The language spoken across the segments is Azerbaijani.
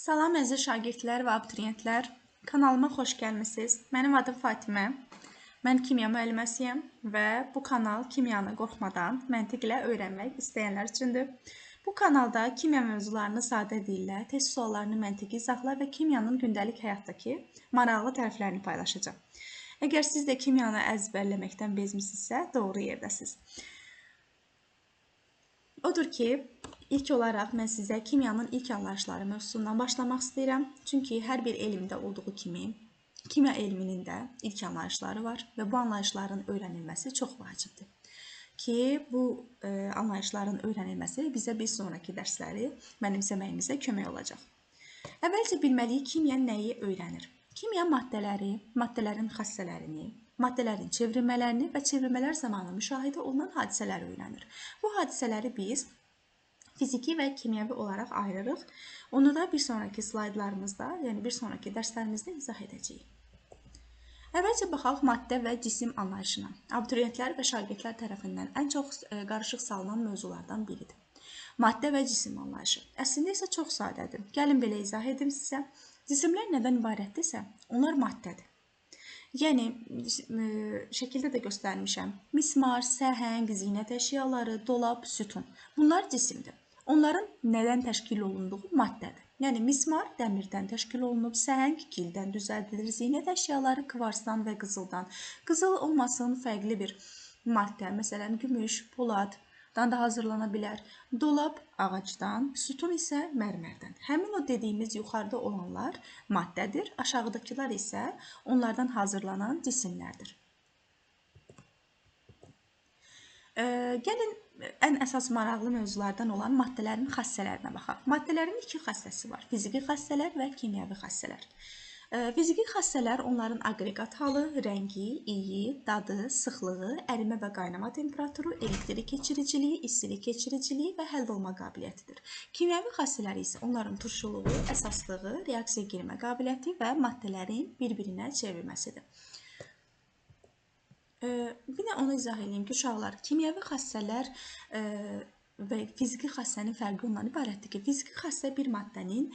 Salam əziz şagirdlər və abituriyentlər. Kanalıma xoş gəlmisiniz. Mənim adım Fatimə. Mən kimya müəlliməsiyəm və bu kanal kimyanı qorxmadan məntiqlə öyrənmək istəyənlər üçündür. Bu kanalda kimya mövzularını sadə dillə, test suallarını məntiqi izahla və kimyanın gündəlik həyatdakı maraqlı tərəflərini paylaşacağam. Əgər siz də kimyanı əzbərləməkdən bezmisinizsə, doğru yerdəsiniz. Odur ki, ilk olaraq mən sizə kimyanın ilk anlayışları mövzusundan başlamaq istəyirəm. Çünki hər bir elmdə olduğu kimi kimya elminin də ilk anlayışları var və bu anlayışların öyrənilməsi çox vacibdir. Ki, bu anlayışların öyrənilməsi bizə bir sonraki dərsləri mənimsəməyimizə kömək olacaq. Əvvəlcə bilməliyik kimya nəyi öyrənir? Kimya maddələri, maddələrin xassələrini, maddələrin çevrilmələrini və çevrilmələr zamanı müşahidə olunan hadisələri öyrənir. Bu hadisələri biz fiziki və kimyəvi olaraq ayırırıq. Onu da bir sonraki slaydlarımızda, yəni bir sonraki dərslərimizdə izah edəcəyik. Əvvəlcə baxaq maddə və cisim anlayışına. Abituriyentlər və şagirdlər tərəfindən ən çox qarışıq salınan mövzulardan biridir. Maddə və cisim anlayışı. Əslində isə çox sadədir. Gəlin belə izah edim sizə. Cisimlər nədən ibarətdirsə, onlar maddədir. Yəni, şəkildə də göstərmişəm. Mismar, səhəng, zinət əşyaları, dolab, sütun. Bunlar cisimdir. Onların nədən təşkil olunduğu maddədir. Yəni, mismar dəmirdən təşkil olunub, səhəng gildən düzəldilir, zinət əşyaları kvarsdan və qızıldan. Qızıl olmasın fərqli bir maddə, məsələn, gümüş, poladdan da hazırlana bilər. Dolab ağacdan, sütun isə mərmərdən. Həmin o dediyimiz yuxarıda olanlar maddədir, aşağıdakılar isə onlardan hazırlanan cisimlərdir. Gəlin ən əsas maraqlı mövzulardan olan maddələrin xassələrinə baxaq. Maddələrin iki xassəsi var: fiziki xassələr və kimyəvi xassələr. Fiziki xassələr onların aqreqat halı, rəngi, iyi, dadı, sıxlığı, ərimə və qaynama temperaturu, elektrik keçiriciliyi, istilik keçiriciliyi və həll olma qabiliyyətidir. Kimyəvi xassələr isə onların turşuluğu, əsaslığı, reaksiya girmə qabiliyyəti və maddələrin bir-birinə çevrilməsidir. Bir də onu izah edeyim ki, uşaqlar, kimyəvi xassələr və fiziki xassənin fərqi ondan ibarətdir ki, fiziki xassə bir maddənin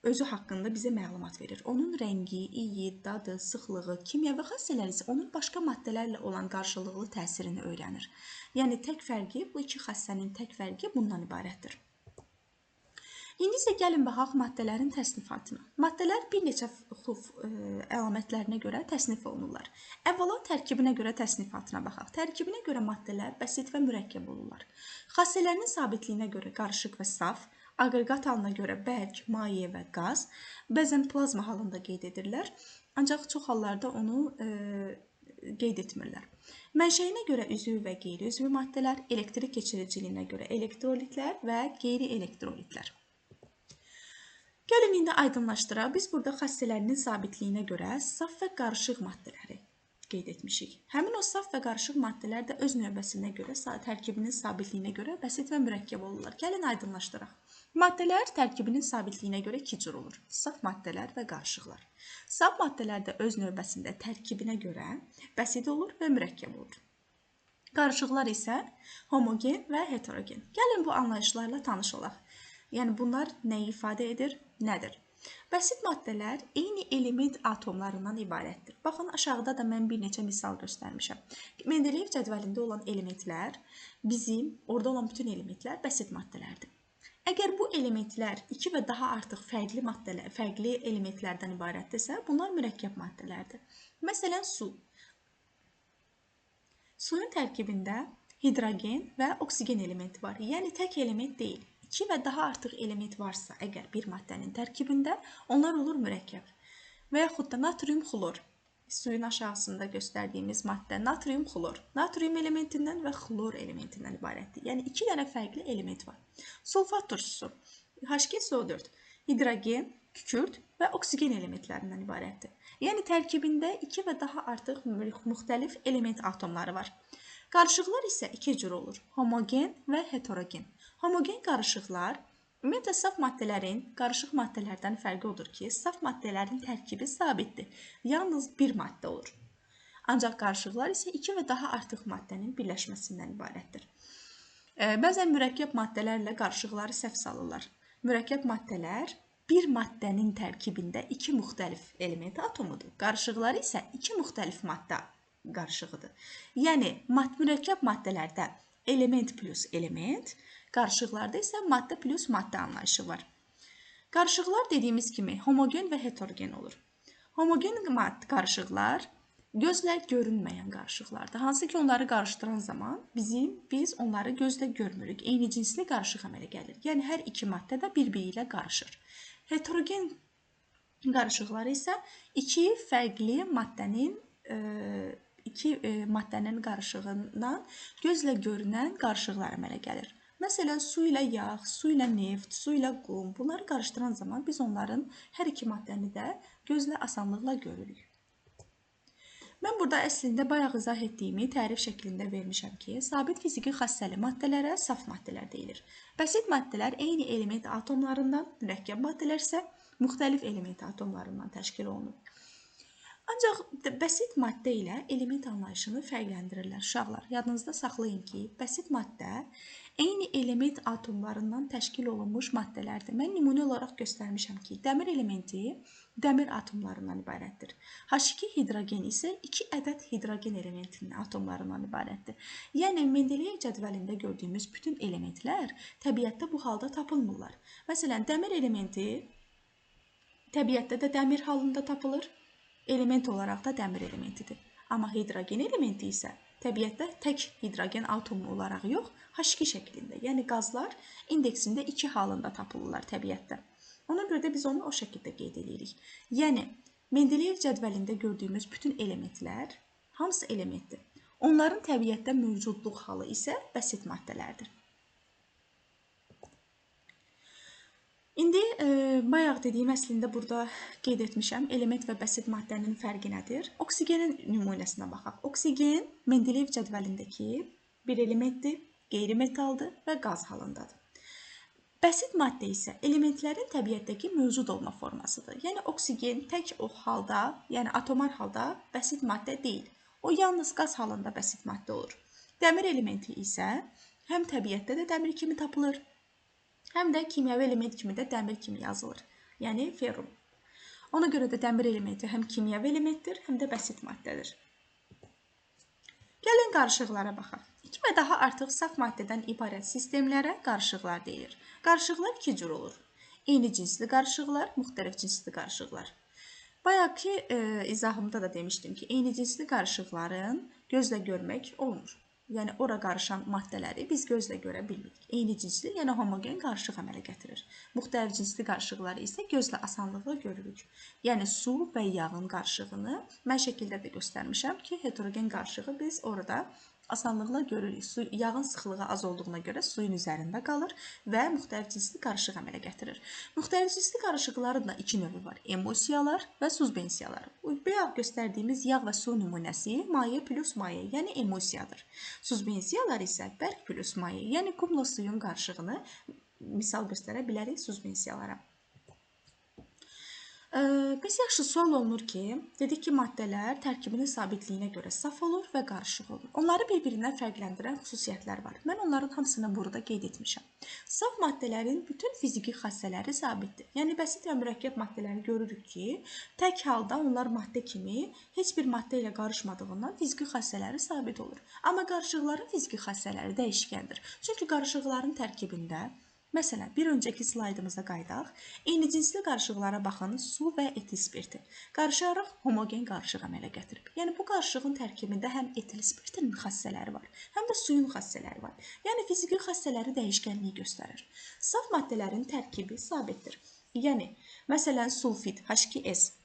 özü haqqında bizə məlumat verir. Onun rəngi, iyi, dadı, sıxlığı, kimyəvi xassələr isə onun başqa maddələrlə olan qarşılıqlı təsirini öyrənir. Yəni, tək fərqi, bu iki xassənin tək fərqi bundan ibarətdir. İndi isə gəlin baxaq maddələrin təsnifatına. Maddələr bir neçə əlamətlərinə görə təsnif olunurlar. Əvvəla tərkibinə görə təsnifatına baxaq. Tərkibinə görə maddələr bəsit və mürəkkəb olurlar. Xassələrinin sabitliyinə görə qarışıq və saf, aqreqat halına görə bərk, maye və qaz, bəzən plazma halında qeyd edirlər, ancaq çox hallarda onu qeyd etmirlər. Mənşəyinə görə üzvü və qeyri-üzvü maddələr, elektrik keçiriciliyinə görə elektrolitlər və qeyri-elektrolitlər. Gəlin indi aydınlaşdıraq. Biz burada xassələrinin sabitliyinə görə saf və qarışıq maddələri qeyd etmişik. Həmin o saf və qarışıq maddələr də öz növbəsinə görə, tərkibinin sabitliyinə görə bəsit və mürəkkəb olurlar. Gəlin aydınlaşdıraq. Maddələr tərkibinin sabitliyinə görə iki cür olur. Saf maddələr və qarışıqlar. Saf maddələr də öz növbəsində tərkibinə görə bəsit olur və mürəkkəb olur. Qarışıqlar isə homogen və heterogen. Gəlin bu anlayışlarla tanış olaq. Yəni, bunlar nəyi ifadə edir, nədir? Bəsit maddələr eyni element atomlarından ibarətdir. Baxın, aşağıda da mən bir neçə misal göstərmişəm. Mendeleyev cədvəlində olan elementlər, bizim orada olan bütün elementlər bəsit maddələrdir. Əgər bu elementlər iki və daha artıq fərqli maddələr, fərqli elementlərdən ibarətdirsə, bunlar mürəkkəb maddələrdir. Məsələn, su. Suyun tərkibində hidrogen və oksigen elementi var. Yəni, tək element deyil. İki və daha artıq element varsa, əgər bir maddənin tərkibində, onlar olur mürəkkəb. Və yaxud da natrium xlor. Suyun aşağısında göstərdiyimiz maddə natrium xlor. Natrium elementindən və xlor elementindən ibarətdir. Yəni, iki dənə fərqli element var. Sulfat turşusu, H2SO4, hidrogen, kükürt və oksigen elementlərindən ibarətdir. Yəni, tərkibində iki və daha artıq müxtəlif element atomları var. Qarışıqlar isə iki cür olur. Homogen və heterogen. Homogen qarışıqlar, ümumiyyətlə saf maddələrin qarışıq maddələrdən fərqi odur ki, saf maddələrin tərkibi sabitdir. Yalnız bir maddə olur. Ancaq qarışıqlar isə iki və daha artıq maddənin birləşməsindən ibarətdir. Bəzən mürəkkəb maddələrlə qarışıqları səhv salırlar. Mürəkkəb maddələr bir maddənin tərkibində iki müxtəlif element atomudur. Qarışıqları isə iki müxtəlif maddə qarışığıdır. Yəni, mürəkkəb maddələrdə element plus element, qarışıqlarda isə maddə plus maddə anlayışı var. Qarışıqlar dediyimiz kimi homogen və heterogen olur. Homogen qarışıqlar gözlə görünməyən qarışıqlardır. Hansı ki, onları qarışdıran zaman biz onları gözlə görmürük. Eyni cinsli qarışıq əmələ gəlir. Yəni, hər iki maddə də bir-biri ilə qarışır. Heterogen qarışıqları isə iki fərqli maddənin qarışığından gözlə görünən qarışıqlar əmələ gəlir. Məsələn, su ilə yağ, su ilə neft, su ilə qum, bunları qarışdıran zaman biz onların hər iki maddəni də gözlə asanlıqla görürük. Mən burada əslində bayaq izah etdiyimi tərif şəklində vermişəm ki, sabit fiziki xassəli maddələrə saf maddələr deyilir. Bəsit maddələr eyni element atomlarından, mürəkkəb maddələr isə müxtəlif element atomlarından təşkil olunur. Ancaq bəsit maddə ilə element anlayışını fərqləndirirlər. Uşaqlar, yadınızda saxlayın ki, bəsit maddə eyni element atomlarından təşkil olunmuş maddələrdir. Mən nümunə olaraq göstərmişəm ki, dəmir elementi dəmir atomlarından ibarətdir. H2 hidrogen isə 2 ədəd hidrogen elementinin atomlarından ibarətdir. Yəni, Mendeleyev cədvəlində gördüyümüz bütün elementlər təbiətdə bu halda tapılmırlar. Məsələn, dəmir elementi təbiətdə də dəmir halında tapılır. Element olaraq da dəmir elementidir. Amma hidrogen elementi isə təbiətdə tək hidrogen atomu olaraq yox, H2 şəklində, yəni qazlar indeksində 2 halında tapılırlar təbiətdə. Ona görə də biz onu o şəkildə qeyd edirik. Yəni, Mendeleyev cədvəlində gördüyümüz bütün elementlər hamısı elementdir. Onların təbiətdə mövcudluq halı isə bəsit maddələrdir. İndi bayaq dediyim əslində burada qeyd etmişəm, element və bəsit maddənin fərqi nədir? Oksigenin nümunəsinə baxaq. Oksigen Mendeleyev cədvəlindəki bir elementdir, qeyri-metaldır və qaz halındadır. Bəsit maddə isə elementlərin təbiətdəki mövcud olma formasıdır. Yəni, oksigen tək o halda, yəni atomar halda bəsit maddə deyil. O, yalnız qaz halında bəsit maddə olur. Dəmir elementi isə həm təbiətdə də dəmir kimi tapılır, həm də kimyəvi element kimi də dəmir kimi yazılır. Yəni, ferrum. Ona görə də dəmir elementi həm kimyəvi elementdir, həm də bəsit maddədir. Gəlin qarışıqlara baxaq. İki və daha artıq saf maddədən ibarət sistemlərə qarışıqlar deyilir. Qarışıqlar iki cür olur. Eyni cinsli qarışıqlar, müxtəlif cinsli qarışıqlar. Bayaqki izahımda da demişdim ki, eyni cinsli qarışıqların gözlə görmək olmur. Yəni, ora qarışan maddələri biz gözlə görə bilmirik. Eyni cinsli, yəni homogen qarışıq əmələ gətirir. Müxtəlif cinsli qarışıqları isə gözlə asanlıqla görürük. Yəni, su və yağın qarışığını mən şəkildə də göstərmişəm ki, heterogen qarışığı biz orada asanlıqla görürük. Yağın sıxlığı az olduğuna görə suyun üzərində qalır və müxtəlif cinsli qarışıq əmələ gətirir. Müxtəlif cinsli qarışıqların da iki növü var. Emulsiyalar və suspensiyalar. Bayaq göstərdiyimiz yağ və su nümunəsi maye plus maye, yəni emulsiyadır. Suspensiyalar isə bərk plus maye, yəni qumla suyun qarışığını misal göstərə bilərik suspensiyalara. Bəs yaxşı, sual olunur ki, dedik ki, maddələr tərkibinin sabitliyinə görə saf olur və qarışıq olur. Onları bir-birindən fərqləndirən xüsusiyyətlər var. Mən onların hamısını burada qeyd etmişəm. Saf maddələrin bütün fiziki xassələri sabitdir. Yəni, bəsit və mürəkkəb maddələri görürük ki, tək halda onlar maddə kimi heç bir maddə ilə qarışmadığından fiziki xassələri sabit olur. Amma qarışıqların fiziki xassələri dəyişkəndir. Çünki qarışıqların tərkibində, məsələn, bir öncəki slaydımıza qayıdaq. Eyni cinsli qarışıqlara baxın, su və etil spirti. Qarışaraq homogen qarışıq əmələ gətirib. Yəni, bu qarışığın tərkibində həm etil spirtinin xassələri var, həm də suyun xassələri var. Yəni, fiziki xassələri dəyişkənliyi göstərir. Saf maddələrin tərkibi sabitdir. Yəni, məsələn, sulfid H2S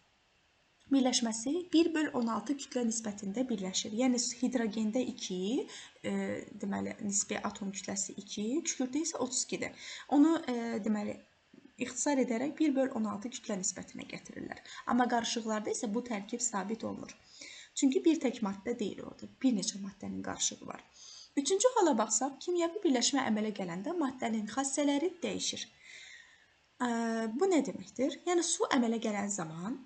birləşməsi 1/16 kütlə nisbətində birləşir. Yəni, hidrogende 2, deməli, nisbi atom kütləsi 2, kükürddə isə 32-dir. Onu, deməli, ixtisar edərək 1/16 kütlə nisbətinə gətirirlər. Amma qarışıqlarda isə bu tərkib sabit olmur. Çünki bir tək maddə deyil orada, bir neçə maddənin qarışığı var. Üçüncü hala baxsaq, kimyəvi birləşmə əmələ gələndə maddənin xassələri dəyişir. Bu nə deməkdir? Yəni, su əmələ gələn zaman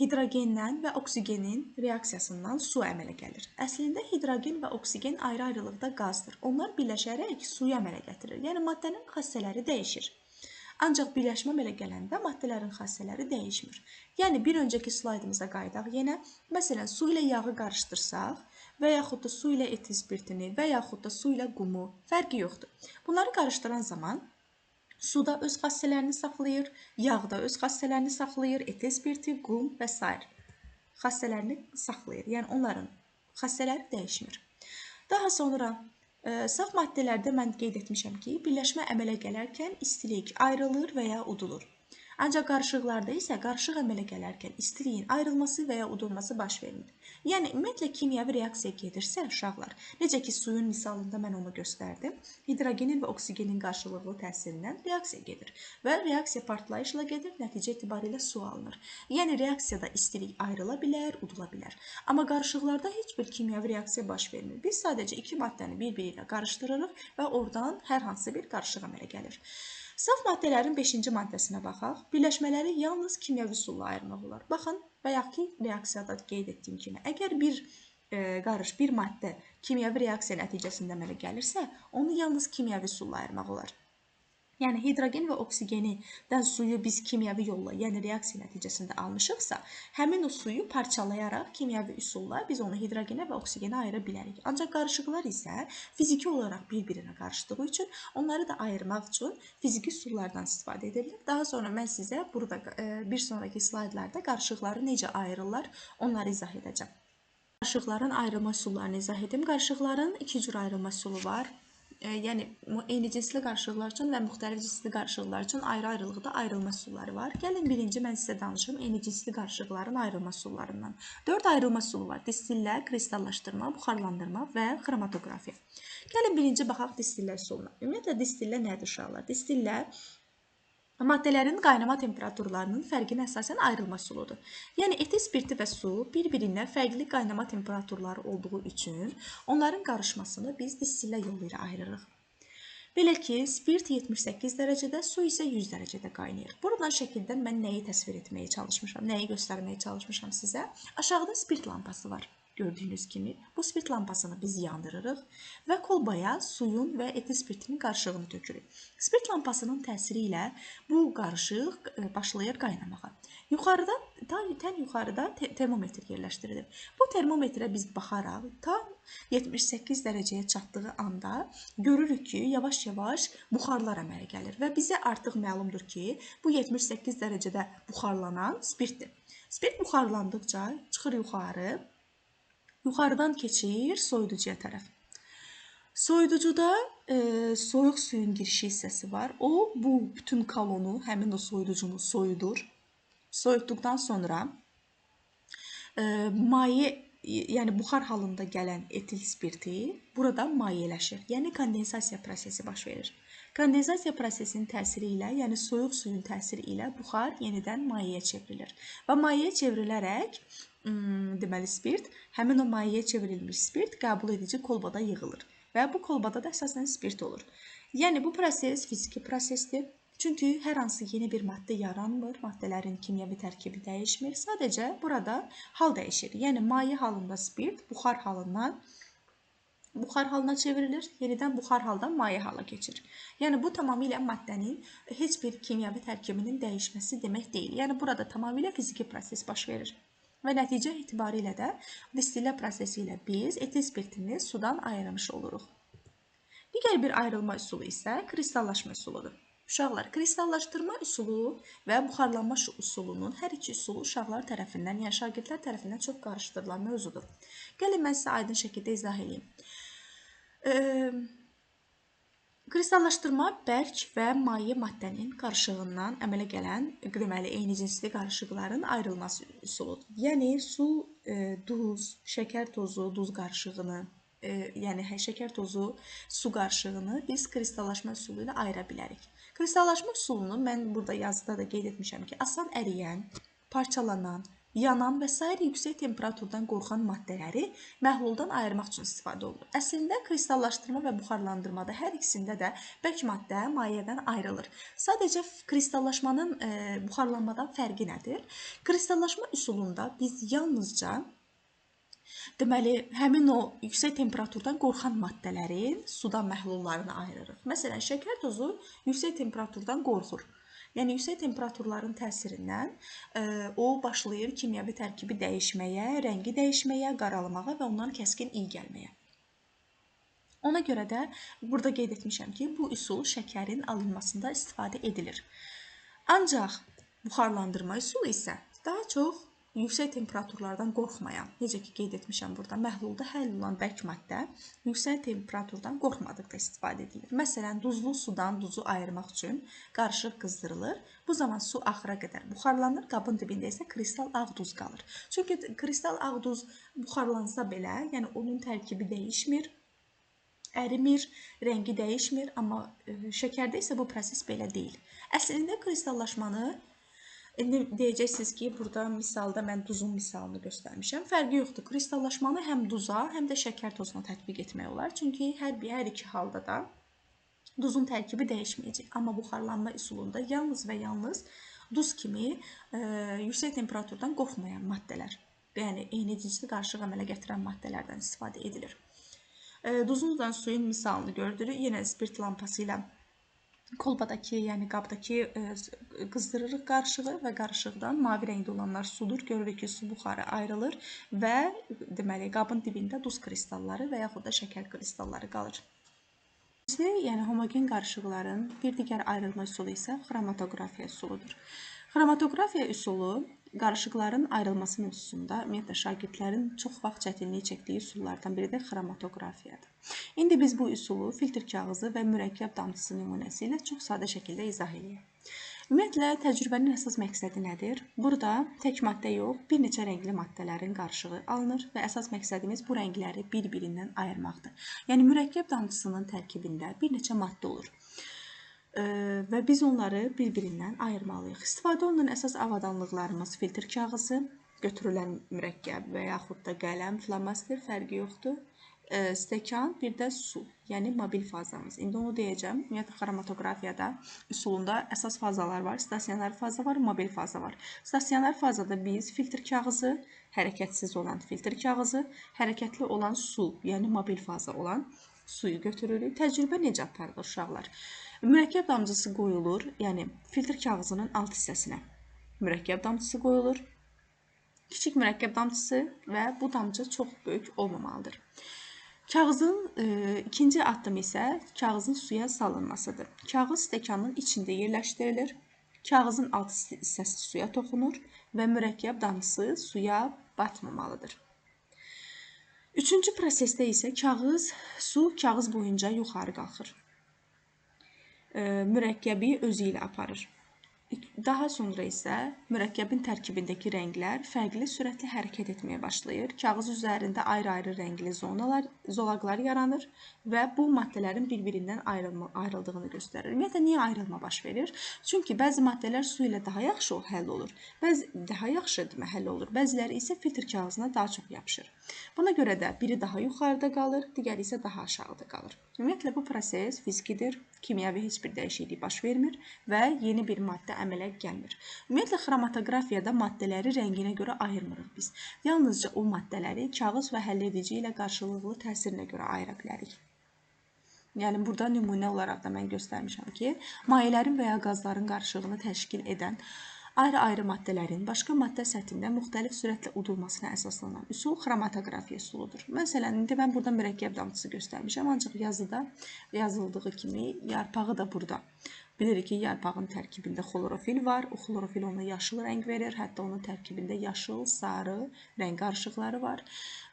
hidrogenlə və oksigenin reaksiyasından su əmələ gəlir. Əslində, hidrogen və oksigen ayrı-ayrılıqda qazdır. Onlar birləşərək suyu əmələ gətirir. Yəni, maddənin xassələri dəyişir. Ancaq birləşmə əmələ gələndə maddələrin xassələri dəyişmir. Yəni, bir öncəki slaydımıza qayıdaq yenə. Məsələn, su ilə yağı qarışdırsaq və yaxud da su ilə etil spirtini və yaxud da su ilə qumu, fərqi yoxdur. Bunları qarışdıran zaman suda öz xassələrini saxlayır, yağda öz xassələrini saxlayır, etil spirti, qum və s. xassələrini saxlayır. Yəni, onların xassələri dəyişmir. Daha sonra saf maddələrdə mən qeyd etmişəm ki, birləşmə əmələ gələrkən istilik ayrılır və ya udulur. Ancaq qarışıqlarda isə qarışıq əmələ gələrkən istiliyin ayrılması və ya udulması baş vermir. Yəni, ümumiyyətlə, kimyəvi reaksiya gedirsə, uşaqlar, necə ki, suyun misalında mən onu göstərdim, hidrogenin və oksigenin qarşılıqlı təsirindən reaksiya gedir və reaksiya partlayışla gedir, nəticə etibarilə su alınır. Yəni, reaksiyada istilik ayrıla bilər, udula bilər. Amma qarışıqlarda heç bir kimyəvi reaksiya baş vermir. Biz sadəcə iki maddəni bir-biri ilə qarışdırırıq və oradan hər hansı bir qarışıq əmələ gəlir. Saf maddələrin 5-ci maddəsinə baxaq. Birləşmələri yalnız kimyəvi üsulla ayırmaq olar. Baxın, bayaqki reaksiyada qeyd etdiyim kimi, əgər bir bir maddə kimyəvi reaksiya nəticəsində əmələ gəlirsə, onu yalnız kimyəvi üsulla ayırmaq olar. Yəni, hidrogen və oksigenidən suyu biz kimyəvi yolla, yəni reaksiya nəticəsində almışıqsa, həmin o suyu parçalayaraq kimyəvi üsulla biz onu hidrogenə və oksigenə ayıra bilərik. Ancaq qarışıqlar isə fiziki olaraq bir-birinə qarışdığı üçün onları da ayırmaq üçün fiziki üsullardan istifadə edilir. Daha sonra mən sizə burada bir sonraki slaydlarda qarışıqları necə ayırırlar, onları izah edəcəm. Qarışıqların ayrılma üsullarını izah edim. Qarışıqların iki cür ayrılma üsulu var. Yəni, eyni cinsli qarışıqlar üçün və müxtəlif cinsli qarışıqlar üçün ayrı-ayrılıqda ayrılma üsulları var. Gəlin, birinci mən sizə danışım eyni cinsli qarışıqların ayrılma üsullarından. 4 ayrılma üsulu var. Distillə, kristallaşdırma, buxarlandırma və xromatoqrafiya. Gəlin, birinci baxaq distillə üsuluna. Ümumiyyətlə, distillə nədir uşaqlar? Distillə maddələrin qaynama temperaturlarının fərqinə əsasən ayrılma üsuludur. Yəni, etil spirti və su bir-birindən fərqli qaynama temperaturları olduğu üçün onların qarışmasını biz distillə yolu ilə ayırırıq. Belə ki, spirt 78 dərəcədə, su isə 100 dərəcədə qaynayır. Buradan şəkildən mən nəyi təsvir etməyə çalışmışam, nəyi göstərməyə çalışmışam sizə? Aşağıda spirt lampası var. Gördüyünüz kimi bu spirt lampasını biz yandırırıq və kolbaya suyun və etil spirtinin qarışığını tökürük. Spirt lampasının təsiri ilə bu qarışıq başlayır qaynamağa. Yuxarıda, tən yuxarıda termometr yerləşdirilib. Bu termometrə biz baxaraq tam 78 dərəcəyə çatdığı anda görürük ki, yavaş-yavaş buxarlar əmələ gəlir və bizə artıq məlumdur ki, bu 78 dərəcədə buxarlanan spirtdir. Spirt buxarlandıqca çıxır yuxarı. Yuxarıdan keçir soyuducuya tərəf. Soyuducuda soyuq suyun girişi hissəsi var. O, bu bütün kolonu, həmin o soyuducunu soyudur. Soyutduqdan sonra maye, yəni buxar halında gələn etil spirti burada mayələşir. Yəni kondensasiya prosesi baş verir. Kondensasiya prosesinin təsiri ilə, yəni soyuq suyun təsiri ilə buxar yenidən mayeyə çevrilir. Və mayeyə çevrilərək, deməli spirt, həmin o mayeyə çevrilmiş spirt qəbul edici kolbada yığılır. Və bu kolbada da əsasən spirt olur. Yəni bu proses fiziki prosesdir. Çünki hər hansı yeni bir maddə yaranmır, maddələrin kimyəvi tərkibi dəyişmir. Sadəcə burada hal dəyişir. Yəni maye halında spirt buxar halından buxar halına çevrilir, yenidən buxar haldan maye hala keçir. Yəni bu tamamilə maddənin heç bir kimyəvi tərkibinin dəyişməsi demək deyil. Yəni burada tamamilə fiziki proses baş verir. Və nəticə etibarilə də distillə prosesi ilə biz etil spirtini sudan ayırmış oluruq. Digər bir ayrılma üsulu isə kristallaşma üsuludur. Uşaqlar, kristallaşdırma üsulu və buxarlanma üsulunun hər iki üsulu uşaqlar tərəfindən, yəni şagirdlər tərəfindən çox qarışdırılan mövzudur. Gəlin, mən sizə aydın şəkildə izah edeyim. Kristallaşdırma bərk və maye maddənin qarışığından əmələ gələn, deməli, eyni cinsli qarışıqların ayrılması üsuludur. Yəni, su, duz, şəkər tozu, duz qarışığını, yəni şəkər tozu, su qarışığını biz kristallaşma üsulu ilə ayıra bilərik. Kristallaşma üsulunu mən burada yazıda da qeyd etmişəm ki, asan əriyən, parçalanan, yanan və sair yüksək temperaturdan qorxan maddələri məhluldan ayırmaq üçün istifadə olunur. Əslində, kristallaşdırma və buxarlandırmada hər ikisində də bərk maddə mayədən ayrılır. Sadəcə kristallaşmanın buxarlanmadan fərqi nədir? Kristallaşma üsulunda biz yalnızca deməli, həmin o yüksək temperaturdan qorxan maddələrin sudan məhlullarını ayırırıq. Məsələn, şəkər tozu yüksək temperaturdan qorxur. Yəni yüksək temperaturların təsirindən o başlayır kimyəvi tərkibi dəyişməyə, rəngi dəyişməyə, qaralmağa və ondan kəskin iyi gəlməyə. Ona görə də burada qeyd etmişəm ki, bu üsul şəkərin alınmasında istifadə edilir. Ancaq buxarlandırma üsulu isə daha çox yüksək temperaturlardan qorxmayan, necə ki qeyd etmişəm burada, məhlulda həll olan bərk maddə yüksək temperaturdan qorxmadıqda istifadə edilir. Məsələn, duzlu sudan duzu ayırmaq üçün qarışıq qızdırılır. Bu zaman su axıra qədər buxarlanır, qabın dibində isə kristal ağ duz qalır. Çünki kristal ağ duz buxarlansa belə, yəni onun tərkibi dəyişmir, ərimir, rəngi dəyişmir, amma şəkərdə isə bu proses belə deyil. Əslində kristallaşmanı İndi deyəcəksiniz ki, burada misalda mən duzun misalını göstərmişəm. Fərqi yoxdur. Kristallaşmanı həm duza, həm də şəkər tozuna tətbiq etmək olar. Çünki hər iki halda da duzun tərkibi dəyişməyəcək. Amma buxarlanma üsulunda yalnız və yalnız duz kimi yüksək temperaturdan qorxmayan maddələr, yəni eyni cinsli qarışıq əmələ gətirən maddələrdən istifadə edilir. Duzunla suyun misalını gördürük. Yenə spirt lampası ilə kolbadakı, yəni qabdakı qızdırırıq qarışığı və qarışıqdan mavi rəngdə olanlar sudur. Görürük ki, su buxarı ayrılır və deməli qabın dibində duz kristalları və yaxud da şəkər kristalları qalır. Yəni homogen qarışıqların bir digər ayrılma üsulu isə xromatoqrafiya üsuludur. Xromatoqrafiya üsulu qarışıqların ayrılması mövzusunda ümumiyyətlə şagirdlərin çox vaxt çətinlik çəkdiyi üsullardan biri də xromatoqrafiyadır. İndi biz bu üsulu filtr kağızı və mürəkkəb damcısı nümunəsi ilə çox sadə şəkildə izah eləyək. Ümumiyyətlə təcrübənin əsas məqsədi nədir? Burada tək maddə yox, bir neçə rəngli maddələrin qarışığı alınır və əsas məqsədimiz bu rəngləri bir-birindən ayırmaqdır. Yəni mürəkkəb damcısının tərkibində bir neçə maddə olur və biz onları bir-birindən ayırmalıyıq. İstifadə olunan əsas avadanlıqlarımız filtr kağızı, götürülən mürəkkəb və yaxud da qələm, flomaster fərqi yoxdur, stəkan, bir də su, yəni mobil fazamız. İndi onu deyəcəm. Ümumiyyətlə xromatoqrafiyada üsulunda əsas fazalar var, stasionar faza var, mobil faza var. Stasionar fazada biz filtr kağızı, hərəkətsiz olan filtr kağızı, hərəkətli olan su, yəni mobil faza olan suyu götürürük. Təcrübə necə aparılır uşaqlar? Mürəkkəb damcısı qoyulur, yəni filtr kağızının alt hissəsinə mürəkkəb damcısı qoyulur. Kiçik mürəkkəb damcısı və bu damcı çox böyük olmamalıdır. Kağızın ikinci addımı isə kağızın suya salınmasıdır. Kağız stəkanın içində yerləşdirilir. Kağızın alt hissəsi suya toxunur və mürəkkəb damcısı suya batmamalıdır. Üçüncü prosesdə isə su kağız boyunca yuxarı qalxır. Mürəkkəbi özü ilə aparır. Daha sonra isə mürəkkəbin tərkibindəki rənglər fərqli sürətlə hərəkət etməyə başlayır. Kağız üzərində ayrı-ayrı rəngli zonalar, zolaqlar yaranır və bu maddələrin bir-birindən ayrıldığını göstərir. Ümumiyyətlə, niyə ayrılma baş verir? Çünki bəzi maddələr su ilə daha yaxşı həll olur, bəzi daha yaxşı həll olur, bəziləri isə filtr kağızına daha çox yapışır. Buna görə də biri daha yuxarıda qalır, digəri isə daha aşağıda qalır. Ümumiyyətlə, bu proses fizikidir, kimyəvi heç bir dəyişiklik baş vermir və yeni bir maddə əmələ gəlmir. Ümumiyyətlə, xromatoqrafiyada maddələri rənginə görə ayırmırıq biz. Yalnızca o maddələri kağız və həlledici ilə qarşılıqlı təsirinə görə ayıra bilərik. Yəni, burada nümunə olaraq da mən göstərmişəm ki, mayələrin və ya qazların qarışığını təşkil edən ayrı-ayrı maddələrin başqa maddə səthində müxtəlif sürətlə udulmasına əsaslanan üsul xromatoqrafiya üsuludur. Məsələn, indi mən burada mürəkkəb damcısı göstərmişəm, ancaq yazıda yazıldığı kimi yarpağı da burada. Bilirik ki, yarpağın tərkibində xlorofil var. O xlorofil ona yaşıl rəng verir. Hətta onun tərkibində yaşıl, sarı rəng qarışıqları var.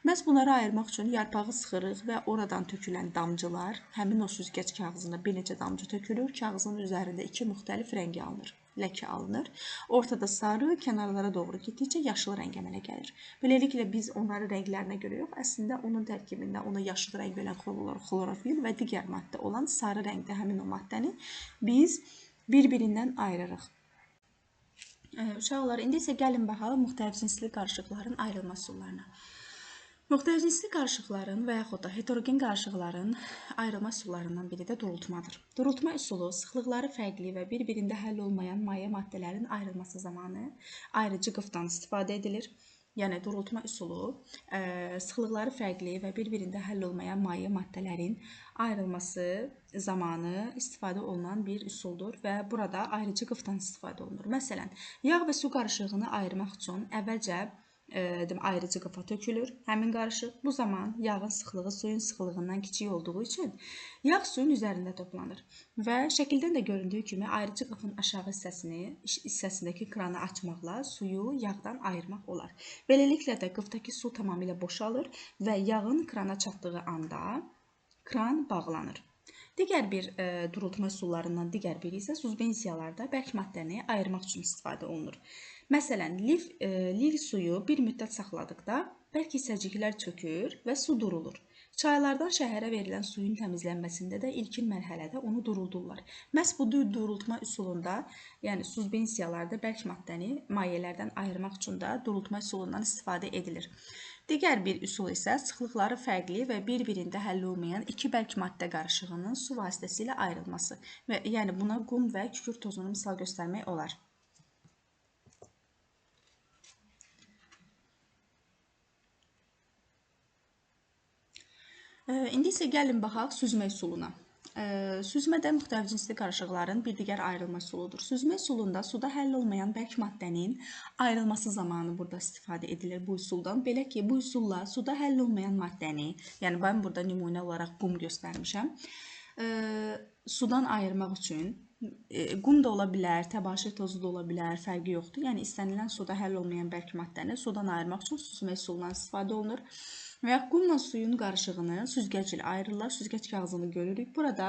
Məhz bunları ayırmaq üçün yarpağı sıxırıq və oradan tökülən damcılar, həmin o süzgəc kağızına bir neçə damcı tökülür. Kağızın üzərində iki müxtəlif rəngi alınır, ləkə alınır. Ortada sarı, kənarlara doğru getdikcə yaşıl rəng əmələ gəlir. Beləliklə biz onları rənglərinə görə yox, əslində onun tərkibində ona yaşıl rəng verən xlorofil və digər maddə olan sarı rəngdə həmin o maddəni biz bir-birindən ayırırıq. Uşaqlar, indi isə gəlin baxalım müxtəlif cinsli qarışıqların ayrılma üsullarına. Müxtəlif cinsli qarışıqların və yaxud da heterogen qarışıqların ayrılma üsullarından biri də durultmadır. Durultma üsulu sıxlıqları fərqli və bir-birində həll olmayan maye maddələrin ayrılması zamanı ayrıcı qıfdan istifadə edilir. Yəni durultma üsulu sıxlıqları fərqli və bir-birində həll olmayan maye maddələrin ayrılması zamanı istifadə olunan bir üsuldur və burada ayrıcı qıfdan istifadə olunur. Məsələn, yağ və su qarışığını ayırmaq üçün əvvəlcə ayrıcı qıfa tökülür həmin qarışıq. Bu zaman yağın sıxlığı suyun sıxlığından kiçik olduğu üçün yağ suyun üzərində toplanır. Və şəkildən də göründüyü kimi ayrıcı qıfın aşağı hissəsindəki kranı açmaqla suyu yağdan ayırmaq olar. Beləliklə də qıfdakı su tamamilə boşalır və yağın krana çatdığı anda kran bağlanır. Digər bir durultma üsullarından digər biri isə suspensiyalarda bərk maddəni ayırmaq üçün istifadə olunur. Məsələn, liv suyu bir müddət saxladıqda bərk hissəciklər çökür və su durulur. Çaylardan şəhərə verilən suyun təmizlənməsində də ilkin mərhələdə onu duruldurlar. Məhz bu durultma üsulunda, yəni suspensiyalarda bərk maddəni mayelərdən ayırmaq üçün də durultma üsulundan istifadə edilir. Digər bir üsul isə sıxlıqları fərqli və bir-birində həll olmayan iki bərk maddə qarışığının su vasitəsilə ayrılması. Və yəni buna qum və kükürt tozunu misal göstərmək olar. İndi isə gəlin baxaq süzmə üsuluna. Süzmə də müxtəlif cinsli qarışıqların bir digər ayrılma üsuludur. Süzmə üsulunda suda həll olmayan bərk maddənin ayrılması zamanı burada istifadə edilir bu üsuldan. Belə ki, bu üsulla suda həll olmayan maddəni, yəni mən burada nümunə olaraq qum göstərmişəm, sudan ayırmaq üçün qum da ola bilər, təbaşir tozu da ola bilər, fərqi yoxdur. Yəni istənilən suda həll olmayan bərk maddəni sudan ayırmaq üçün süzmə üsulundan istifadə olunur. Və ya qumla suyun qarışığını süzgəc ilə ayırırlar. Süzgəc kağızını görürük. Burada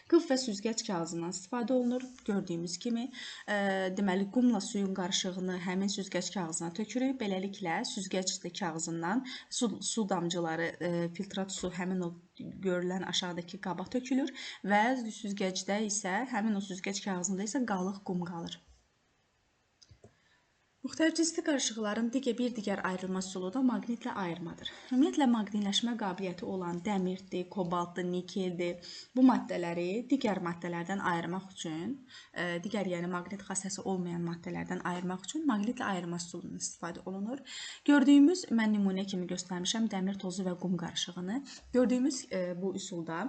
qıf və süzgəc kağızından istifadə olunur. Gördüyümüz kimi, deməli, qumla suyun qarışığını həmin süzgəc kağızına tökürük. Beləliklə, süzgəc kağızından su damcıları, filtrat su həmin o görülən aşağıdakı qaba tökülür və süzgəcdə isə, həmin o süzgəc kağızında isə qalıq qum qalır. Müxtəlif cinsli qarışıqların bir digər ayrılma üsulu da maqnitlə ayırmadır. Ümumiyyətlə, maqnitləşmə qabiliyyəti olan dəmirdir, kobaltdır, nikeldir. Bu maddələri digər maddələrdən ayırmaq üçün, digər yəni maqnit xassəsi olmayan maddələrdən ayırmaq üçün maqnitlə ayırma üsulundan istifadə olunur. Gördüyümüz, mən nümunə kimi göstərmişəm dəmir tozu və qum qarışığını. Gördüyümüz bu üsulda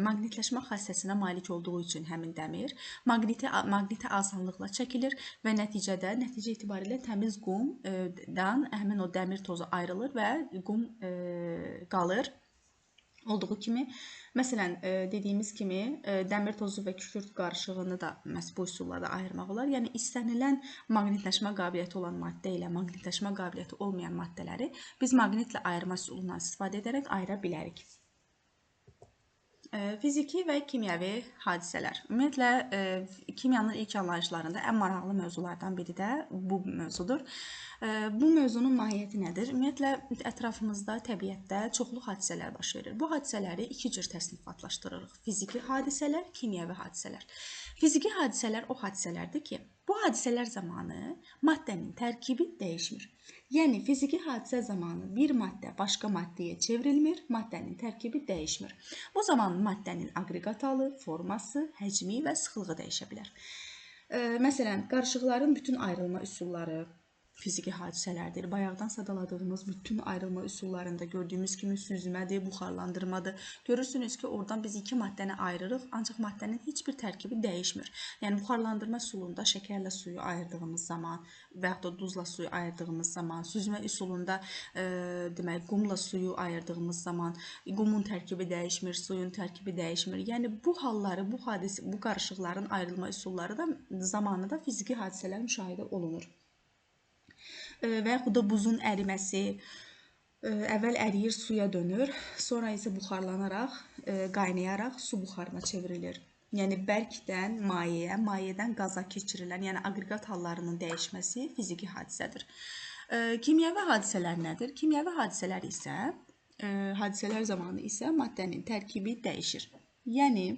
maqnitləşmə xassəsinə malik olduğu üçün həmin dəmir maqnitə asanlıqla çəkilir və nəticə itibarilə təmiz qumdan həmin o dəmir tozu ayrılır və qum qalır. Olduğu kimi, məsələn, dediyimiz kimi, dəmir tozu və kükürt qarışığını da məhz bu üsulla da ayırmaq olar. Yəni, istənilən maqnitləşmə qabiliyyəti olan maddə ilə maqnitləşmə qabiliyyəti olmayan maddələri biz maqnitlə ayırma üsulundan istifadə edərək ayıra bilərik. Fiziki və kimyəvi hadisələr. Ümumiyyətlə, kimyanın ilk anlayışlarında ən maraqlı mövzulardan biri də bu mövzudur. Bu mövzunun mahiyyəti nədir? Ümumiyyətlə, ətrafımızda, təbiətdə çoxlu hadisələr baş verir. Bu hadisələri iki cür təsnifatlaşdırırıq. Fiziki hadisələr, kimyəvi hadisələr. Fiziki hadisələr o hadisələrdir ki, bu hadisələr zamanı maddənin tərkibi dəyişmir. Yəni, fiziki hadisə zamanı bir maddə başqa maddəyə çevrilmir, maddənin tərkibi dəyişmir. Bu zaman maddənin aqreqat halı, forması, həcmi və sıxlığı dəyişə bilər. Məsələn, qarışıqların bütün ayrılma üsulları fiziki hadisələrdir. Bayaqdan sadaladığımız bütün ayrılma üsullarında gördüyümüz kimi süzmədir, buxarlandırmadır. Görürsünüz ki, oradan biz iki maddəni ayırırıq, ancaq maddənin heç bir tərkibi dəyişmir. Yəni, buxarlandırma üsulunda şəkərlə suyu ayırdığımız zaman və yaxud da duzla suyu ayırdığımız zaman, süzmə üsulunda deməli, qumla suyu ayırdığımız zaman qumun tərkibi dəyişmir, suyun tərkibi dəyişmir. Yəni, bu halları, bu qarışıqların ayrılma üsulları da zamanı da fiziki hadisələr müşahidə olunur. Və yaxud da buzun əriməsi, əvvəl əriyir, suya dönür, sonra isə buxarlanaraq, qaynayaraq su buxarına çevrilir. Yəni, bərkdən mayeyə, mayedən qaza keçirilən, yəni aqreqat hallarının dəyişməsi fiziki hadisədir. Kimyəvi hadisələr nədir? Kimyəvi hadisələr isə, hadisələr zamanı isə maddənin tərkibi dəyişir. Yəni,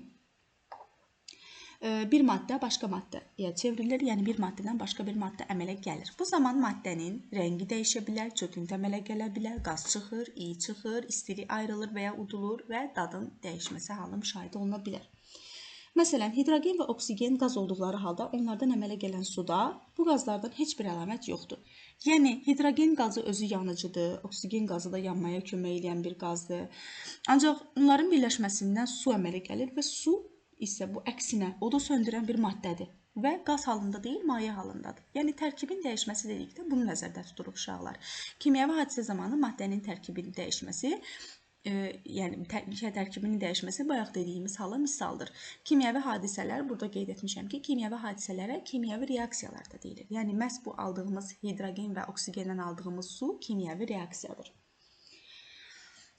bir maddə başqa maddəyə çevrilir, yəni bir maddədən başqa bir maddə əmələ gəlir. Bu zaman maddənin rəngi dəyişə bilər, çöküntü əmələ gələ bilər, qaz çıxır, iyi çıxır, istilik ayrılır və ya udulur və dadın dəyişməsi halı müşahidə oluna bilər. Məsələn, hidrogen və oksigen qaz olduqları halda onlardan əmələ gələn suda bu qazlardan heç bir əlamət yoxdur. Yəni, hidrogen qazı özü yanıcıdır, oksigen qazı da yanmaya kömək eləyən bir qazdır. Ancaq onların birləşməsindən su əmələ gəlir və su isə bu əksinə odu söndürən bir maddədir və qaz halında deyil, maye halındadır. Yəni, tərkibin dəyişməsi dedikdə bunu nəzərdə tuturuq uşaqlar. Kimyəvi hadisə zamanı maddənin tərkibinin dəyişməsi, yəni tərkibinin dəyişməsi bayaq dediyimiz hala misaldır. Kimyəvi hadisələr, burada qeyd etmişəm ki, kimyəvi hadisələrə kimyəvi reaksiyalar da deyilir. Yəni, məhz bu aldığımız hidrogen və oksigendən aldığımız su kimyəvi reaksiyadır.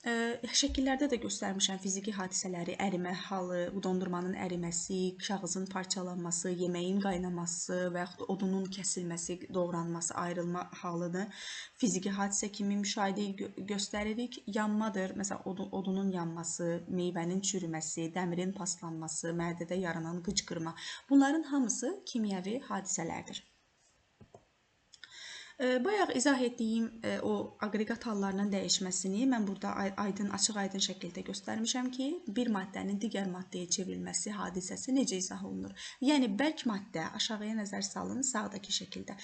Şəkillərdə də göstərmişəm fiziki hadisələri, ərimə halı, dondurmanın əriməsi, kağızın parçalanması, yeməyin qaynaması və yaxud odunun kəsilməsi, doğranması, ayrılma halını fiziki hadisə kimi müşahidə göstəririk. Yanmadır, məsələn, odunun yanması, meyvənin çürüməsi, dəmirin paslanması, mədədə yaranan qıcqırma. Bunların hamısı kimyəvi hadisələrdir. Bayaq izah etdiyim o aqreqat hallarının dəyişməsini mən burada açıq-aydın şəkildə göstərmişəm ki, bir maddənin digər maddəyə çevrilməsi hadisəsi necə izah olunur. Yəni, bərk maddə, aşağıya nəzər salın sağdakı şəkildə.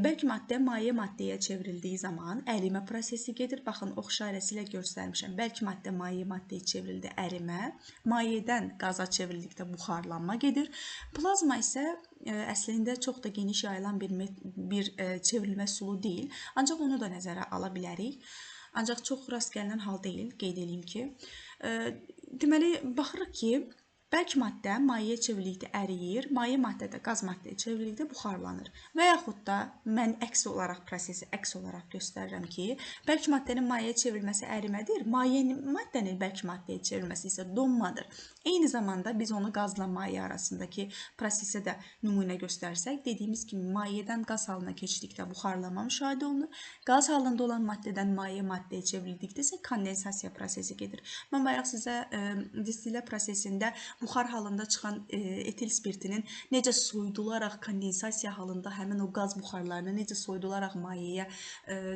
Bərk maddə maye maddəyə çevrildiyi zaman ərimə prosesi gedir. Baxın, ox işarəsi ilə göstərmişəm. Bərk maddə maye maddəyə çevrildi, ərimə. Mayedən qaza çevrildikdə buxarlanma gedir. Plazma isə əslində çox da geniş yayılan bir çevrilmə üsulu deyil. Ancaq onu da nəzərə ala bilərik. Ancaq çox rast gəlinən hal deyil, qeyd edeyim ki. Deməli, baxırıq ki, bərk maddə mayeyə çevrildikdə əriyir, maye maddə də qaz maddəyə çevrildikdə buxarlanır. Və yaxud da mən əks olaraq prosesi əks olaraq göstərirəm ki, bərk maddənin mayeyə çevrilməsi ərimədir, maye maddənin bərk maddəyə çevrilməsi isə donmadır. Eyni zamanda biz onu qazla maye arasındakı prosesə də nümunə göstərsək, dediyimiz kimi mayedən qaz halına keçdikdə buxarlanma müşahidə olunur. Qaz halında olan maddədən maye maddəyə çevrildikdə isə kondensasiya prosesi gedir. Mən bayaq sizə distillə prosesində buxar halında çıxan etil spirtinin necə soyudularaq kondensasiya halında həmin o qaz buxarlarını necə soyudularaq mayeyə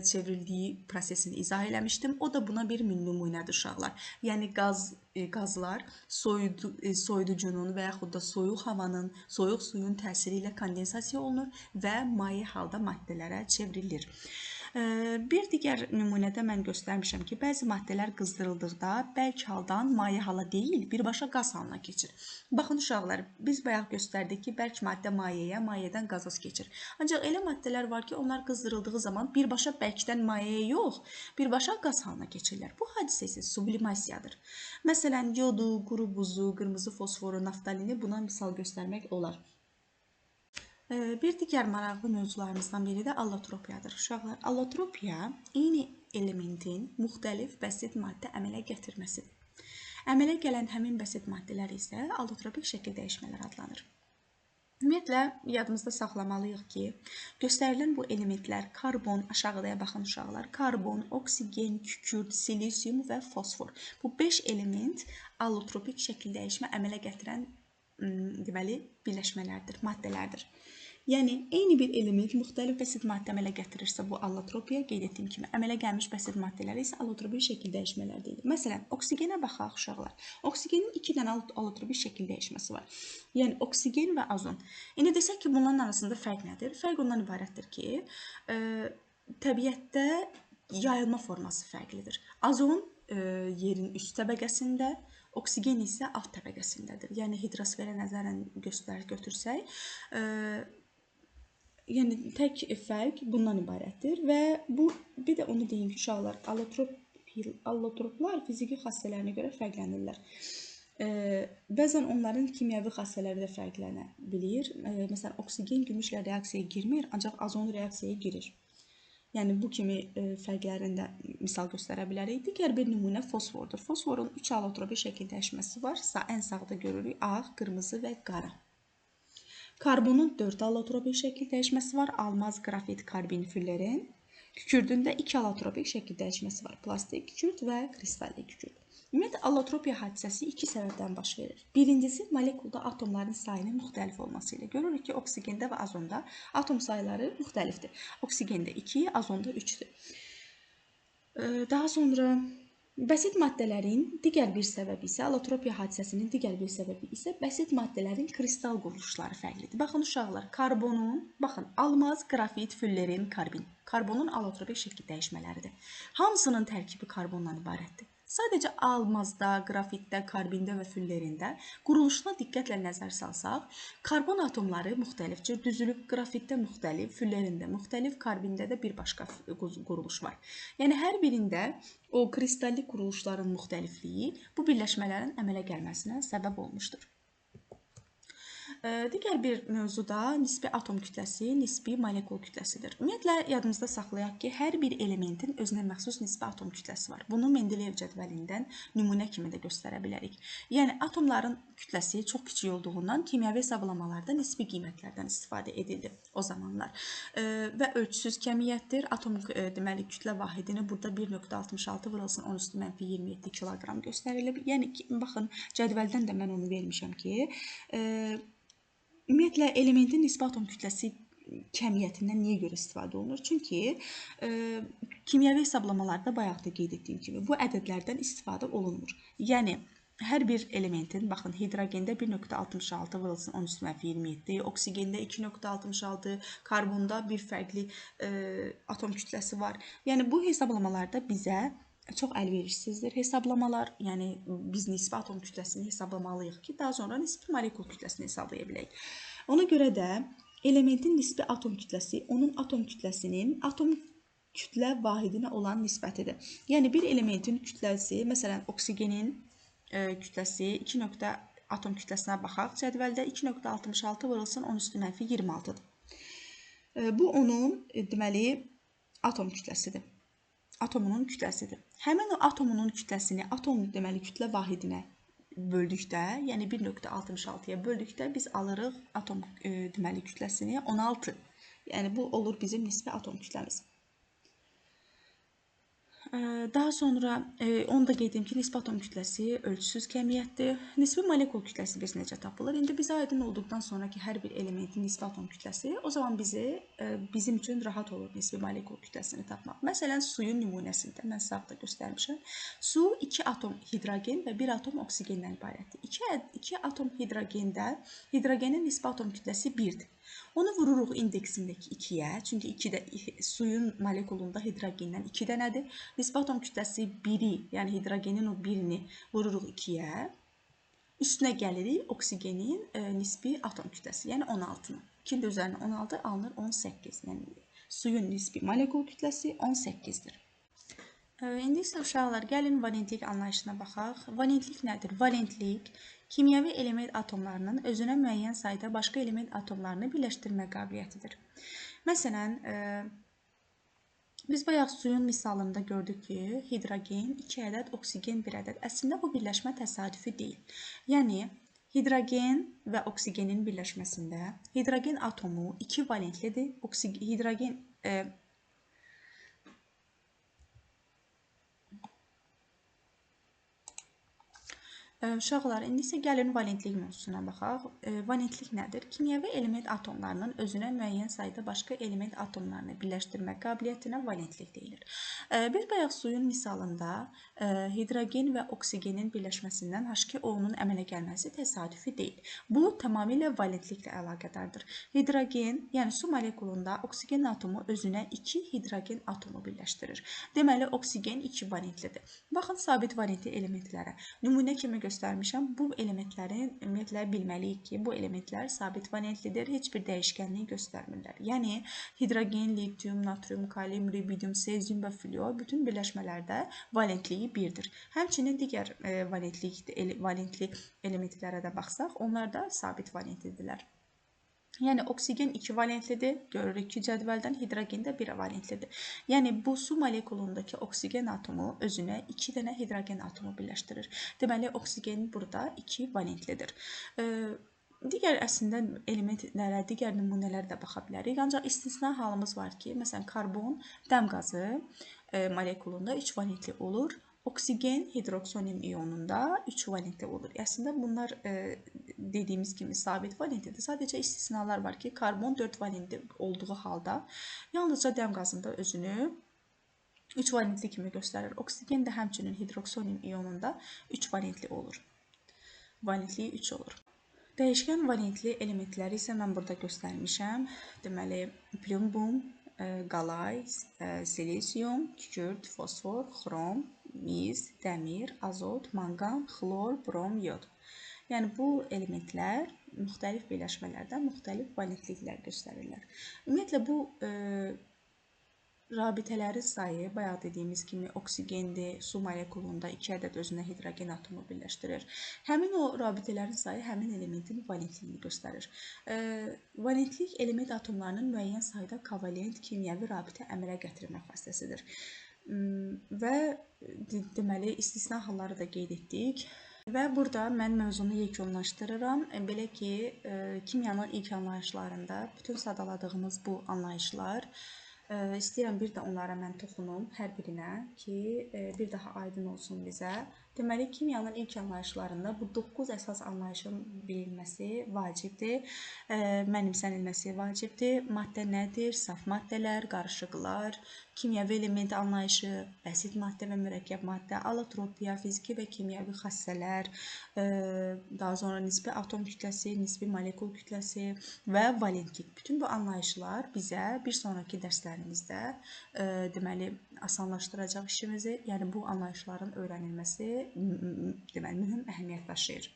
çevrildiyi prosesini izah eləmişdim. O da buna bir nümunədir uşaqlar. Yəni qazlar soyuducunun və yaxud da soyuq havanın, soyuq suyun təsiri ilə kondensasiya olunur və maye halda maddələrə çevrilir. Bir digər nümunədə mən göstərmişəm ki, bəzi maddələr qızdırıldıqda bərk haldan maye hala deyil, birbaşa qaz halına keçir. Baxın uşaqlar, biz bayaq göstərdik ki, bərk maddə mayeyə, mayedən qaza keçir. Ancaq elə maddələr var ki, onlar qızdırıldığı zaman birbaşa bərkdən mayeyə yox, birbaşa qaz halına keçirlər. Bu hadisə isə sublimasiyadır. Məsələn, yodu, quru buzu, qırmızı fosforu, naftalini buna misal göstərmək olar. Bir digər maraqlı mövzularımızdan biri də allotropiyadır. Uşaqlar, allotropiya eyni elementin müxtəlif bəsit maddə əmələ gətirməsidir. Əmələ gələn həmin bəsit maddələr isə allotropik şəkil dəyişmələr adlanır. Ümumiyyətlə, yadımızda saxlamalıyıq ki, göstərilən bu elementlər karbon, aşağıdaya baxın uşaqlar, karbon, oksigen, kükürt, silisium və fosfor. Bu 5 element allotropik şəkil dəyişmə əmələ gətirən deməli, birləşmələrdir, maddələrdir. Yəni, eyni bir element müxtəlif bəsit maddə əmələ gətirirsə, bu allotropiya, qeyd etdiyim kimi, əmələ gəlmiş bəsit maddələri isə allotropik şəkil dəyişmələr deyilir. Məsələn, oksigenə baxaq uşaqlar. Oksigenin 2 dənə allotropik şəkil dəyişməsi var. Yəni, oksigen və azon. İndi desək ki, bunların arasında fərq nədir? Fərq ondan ibarətdir ki, təbiətdə yayılma forması fərqlidir. Azon yerin üst təbəqəsində, oksigen isə alt təbəqəsindədir. Yəni, hidrosferə nəzərən götürsək, yəni tək fərq bundan ibarətdir və bu, bir də onu deyim ki, uşaqlar, allotroplar fiziki xassələrinə görə fərqlənirlər. Bəzən onların kimyəvi xassələri də fərqlənə bilir. Məsələn, oksigen gümüşlə reaksiyaya girmir, ancaq azon reaksiyaya girir. Yəni, bu kimi fərqlərini də misal göstərə bilərik. Digər bir nümunə fosfordur. Fosforun 3 allotropik şəkil dəyişməsi var. Ən sağda görürük ağ, qırmızı və qara. Karbonun 4 allotropik şəkil dəyişməsi var. Almaz, qrafit, karbin, fülleren. Kükürdün də 2 allotropik şəkil dəyişməsi var. Plastik kükürt və kristalli kükürt. Ümumiyyətlə, allotropiya hadisəsi 2 səbəbdən baş verir. Birincisi, molekulda atomların sayının müxtəlif olması ilə. Görürük ki, oksigendə və azonda atom sayları müxtəlifdir. Oksigendə 2, azonda 3-dür. Daha sonra Bəsit maddələrin digər bir səbəbi isə, allotropiya hadisəsinin digər bir səbəbi isə bəsit maddələrin kristal quruluşları fərqlidir. Baxın uşaqlar, karbonun, baxın, almaz, qrafit, fullerin, karbin. Karbonun allotropik şəkil dəyişmələridir. Hamısının tərkibi karbondan ibarətdir. Sadəcə almazda, qrafitdə, karbində və fullerində quruluşuna diqqətlə nəzər salsaq, karbon atomları müxtəlif cür düzülüb, qrafitdə müxtəlif, fullerində müxtəlif, karbində də bir başqa quruluş var. Yəni, hər birində o kristallik quruluşların müxtəlifliyi bu birləşmələrin əmələ gəlməsinə səbəb olmuşdur. Digər bir mövzu da nisbi atom kütləsi, nisbi molekul kütləsidir. Ümumiyyətlə, yadımızda saxlayaq ki, hər bir elementin özünə məxsus nisbi atom kütləsi var. Bunu Mendeleyev cədvəlindən nümunə kimi də göstərə bilərik. Yəni, atomların kütləsi çox kiçik olduğundan kimyəvi hesablamalarda nisbi qiymətlərdən istifadə edildi o zamanlar. Və ölçüsüz kəmiyyətdir. Atom deməli, kütlə vahidini burada 1,66 vurulsun 10⁻-27 kiloqram göstərilib. Yəni, baxın, cədvəldən də mən onu vermişəm ki, ümumiyyətlə, elementin nisbi atom kütləsi kəmiyyətindən niyə görə istifadə olunur? Çünki kimyəvi hesablamalarda bayaq da qeyd etdiyim kimi bu ədədlərdən istifadə olunmur. Yəni, hər bir elementin, baxın, hidrogende 1,66 vurulsun 10⁻-27, oksigendə 2,66, karbonda bir fərqli atom kütləsi var. Yəni, bu hesablamalarda bizə çox əlverişsizdir hesablamalar. Yəni, biz nisbi atom kütləsini hesablamalıyıq ki, daha sonra nisbi molekul kütləsini hesablaya bilək. Ona görə də elementin nisbi atom kütləsi onun atom kütləsinin atom kütlə vahidinə olan nisbətidir. Yəni, bir elementin kütləsi, məsələn, oksigenin kütləsi 2. Atom kütləsinə baxaq cədvəldə 2,66 vurulsun 10⁻-26-dır. Bu onun, deməli, atom kütləsidir. Atomunun kütləsidir. Həmin o atomunun kütləsini atom deməli kütlə vahidinə böldükdə, yəni 1,66-ya böldükdə biz alırıq atom deməli kütləsini 16. Yəni bu olur bizim nisbi atom kütləmiz. Daha sonra onu da qeyd edim ki, nisbi atom kütləsi ölçüsüz kəmiyyətdir. Nisbi molekul kütləsi biz necə tapılır? İndi bizə aydın olduqdan sonra ki, hər bir elementin nisbi atom kütləsi, o zaman bizim üçün rahat olur nisbi molekul kütləsini tapmaq. Məsələn, suyun nümunəsində mən sağda da göstərmişəm. Su 2 atom hidrogen və 1 atom oksigendən ibarətdir. 2 atom hidrogendə hidrogenin nisbi atom kütləsi 1-dir. Onu vururuq indeksindəki 2-yə, çünki 2 də suyun molekulunda hidrogendən 2 dənədir. Nisbi atom kütləsi 1-i, yəni hidrogenin o 1-ini vururuq 2-yə. Üstünə gəlirik oksigenin nisbi atom kütləsi, yəni 16-nı. 2-nin də üzərinə 16 alınır 18. Yəni suyun nisbi molekul kütləsi 18-dir. İndi isə uşaqlar, gəlin valentlik anlayışına baxaq. Valentlik nədir? Valentlik kimyəvi element atomlarının özünə müəyyən sayda başqa element atomlarını birləşdirmə qabiliyyətidir. Məsələn, biz bayaq suyun misalında gördük ki, hidrogen 2 ədəd, oksigen 1 ədəd. Əslində bu birləşmə təsadüfi deyil. Yəni, hidrogen və oksigenin birləşməsində hidrogen atomu 2 valentlidir. Hidrogen Uşaqlar, indi isə gəlin valentlik mövzusuna baxaq. Valentlik nədir? Kimyəvi element atomlarının özünə müəyyən sayda başqa element atomlarını birləşdirmə qabiliyyətinə valentlik deyilir. Biz bayaq suyun misalında hidrogen və oksigenin birləşməsindən H2O-nun əmələ gəlməsi təsadüfi deyil. Bu, tamamilə valentliklə əlaqədardır. Hidrogen, yəni su molekulunda oksigen atomu özünə 2 hidrogen atomu birləşdirir. Deməli, oksigen 2 valentlidir. Baxın, sabit valentli elementlərə. Nümunə kimi göstərmişəm. Bu elementlərin ümumiyyətlə bilməliyik ki, bu elementlər sabit valentlidir, heç bir dəyişkənlik göstərmirlər. Yəni hidrogen, litium, natrium, kalium, rubidium, sezium və fluor bütün birləşmələrdə valentliyi birdir. Həmçinin digər valentli elementlərə də baxsaq, onlar da sabit valentlidirlər. Yəni oksigen 2 valentlidir. Görürük ki, cədvəldən hidrogen də 1 valentlidir. Yəni bu su molekulundakı oksigen atomu özünə 2 dənə hidrogen atomu birləşdirir. Deməli, oksigen burada 2 valentlidir. Digər əslində elementlərə, digər nümunələrə də baxa bilərik. Ancaq istisna halımız var ki, məsələn, karbon dəm qazı molekulunda 3 valentli olur. Oksigen hidroksonium ionunda 3 valentli olur. Əslində bunlar dediyimiz kimi sabit valentlidir. Sadəcə istisnalar var ki, karbon 4 valentli olduğu halda yalnızca dəm qazında özünü 3 valentli kimi göstərir. Oksigen də həmçinin hidroksonium ionunda 3 valentli olur. Valentliyi 3 olur. Dəyişkən valentli elementləri isə mən burada göstərmişəm. Deməli, plumbum, qalay, silisium, kükürt, fosfor, xrom, mis, dəmir, azot, manqan, xlor, brom, yod. Yəni, bu elementlər müxtəlif birləşmələrdə müxtəlif valentliklər göstərirlər. Ümumiyyətlə, bu rabitələrin sayı, bayaq dediyimiz kimi oksigendir, su molekulunda 2 ədəd özünə hidrogen atomu birləşdirir. Həmin o rabitələrin sayı həmin elementin valentliyini göstərir. Valentlik element atomlarının müəyyən sayda kovalent kimyəvi rabitə əmələ gətirmə xassəsidir. Və deməli, istisna halları da qeyd etdik. Və burada mən mövzunu yekunlaşdırıram. Belə ki, kimyanın ilk anlayışlarında bütün sadaladığımız bu anlayışlar, istəyirəm bir də onlara mən toxunum hər birinə ki, bir daha aydın olsun bizə. Deməli, kimyanın ilk anlayışlarında bu 9 əsas anlayışın bilinməsi vacibdir, mənimsənilməsi vacibdir. Maddə nədir? Saf maddələr, qarışıqlar, kimyəvi element anlayışı, bəsit maddə və mürəkkəb maddə, allotropiya, fiziki və kimyəvi xassələr, daha sonra nisbi atom kütləsi, nisbi molekul kütləsi və valentlik. Bütün bu anlayışlar bizə bir sonraki dərslərimizdə deməli, asanlaşdıracaq işimizi, yəni bu anlayışların öyrənilməsi deməli, mühüm əhəmiyyət daşıyır.